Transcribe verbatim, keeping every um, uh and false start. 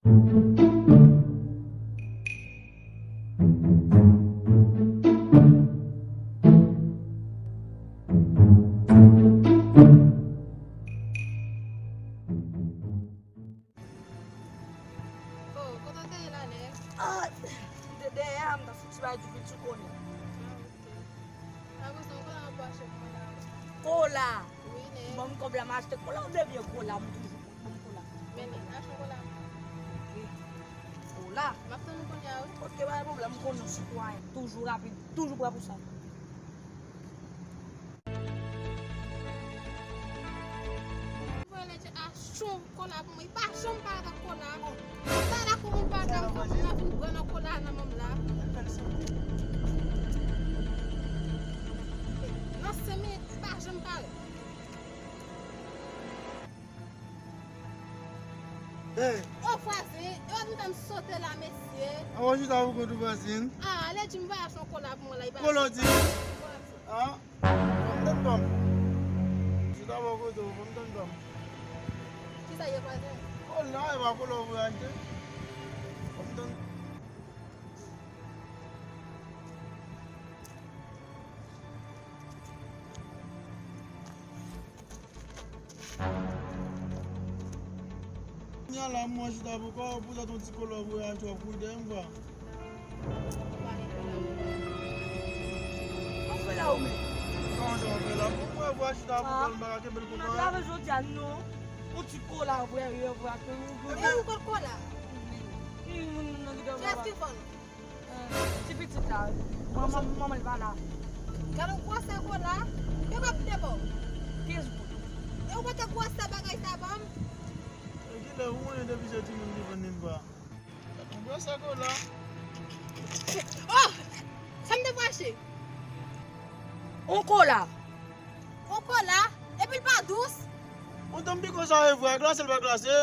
Oh, kote w te ye la, nèg? Ah, m te dèyè a, m t ap fouti bay Djoupi ti konnen. Ah, ok. Apre sa, yon kola w ap achte pou mwen la? Kola? Wi, nèg. Ban m kòb la, m achte kola, ou debyen kola, m toujou ban m kola. Men, nèg, achte yon kola. Ok. Kola? M ap tann ou kounye a, wi. Ok, pa gen pwoblèm, m konnen w sitwayen. Toujou rapid, toujou prè pou sa. Voye lè Dje achte yon kola pou mwen. Li pa janm parèt ak kola. Sa la kòman li pa ta fè moun nan vin pran nan kola nan men m la. Nan senk minit, li pa janm parèt. Hey. O vwazen, e pa m tann sote la, mesye. Awa, chita pou kont ou, vwazen. Ah, lè di m vwazen yon kola pou mwen la, li pa. Kola di. Ah, fè m tann pa m. Chita bò kote w, fè m tann pa m. Kisa ye, vwazen? Kola, e pa kola w vle achte. Fè m tann. Kounye a la, mwen chita pou kò, poutèt yon ti kola w voye achte w ap kouri dèyè m, vwa. Ou fè la ou menm? Kòman sa w fè la? Pou mwen, vwa, chita pou kò, m pa ka kenbe l pou kò. Mwen pa vle jodi a, non. Yon ti kola, vwa, vwa, vwa. E ou kot kola? Kiyès ki vann? Ti pitit la, manman, manman l pa la. Gade yon gwosè kola, yo p ap pite ba w. Kenz goud. E ou pa te gwosè bagay sa ban m? E kilè ou konnen depi se timoun ki vann li m pa? Gade yon gwosè kola. Oh! Sa m te fache. On kola. On kola? Epi l pa dous. On tanm piko sa e vre, glase l pa glase.